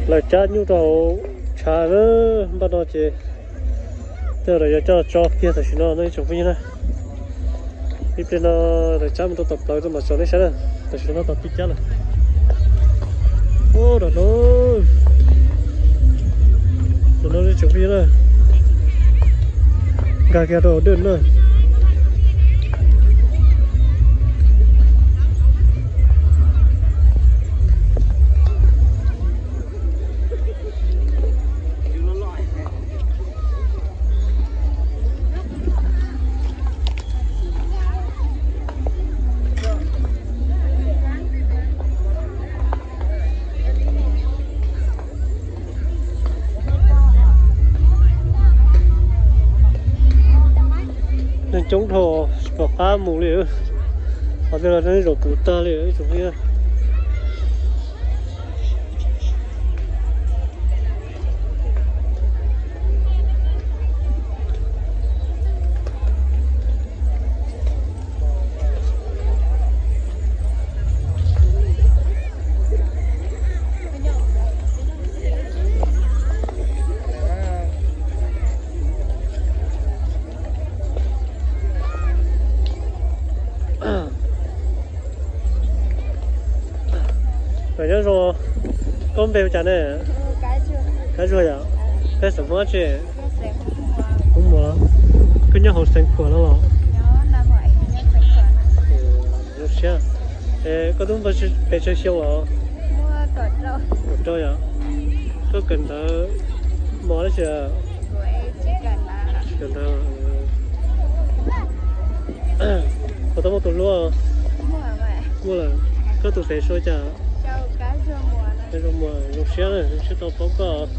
Lawv cab nyuj rau hauv tshav na, npaj no ces tej zaum yuav coj tso kiag tam sim no no ib tsoom phooj ywg na. Ib pliag no lawv cab mus rau tom plawv rau mam tso nej saib na. Tam sim no tab tom pib cab lawm. Ub, rau no, rau no ib tsoom phooj ywg na, nkag kiag rau hauv dej na. Neeg coob dhau, tsis pom qab mus li. Qhov twg los neeg zaum puv tag li ib tsoom phooj ywg. Nyob zoo, koj npe hu cas ne? Kab Zuag yom. Peb xeem Hmoob dab tsi? Hmoob Muas. Koj nyob hauv xeev Khuam no los? Zoo siab. Es koj twb muaj pes tsawg xyoo los? Kaum rau yom. Koj kawm ntawv mos dab tsi? Tsis kawm ntawv. Puas tau muaj tus hlub? Muaj lawm. Koj tus fev suav cas? Kab Zuag Muas. Zoo siab, zoo siab tau paub koj.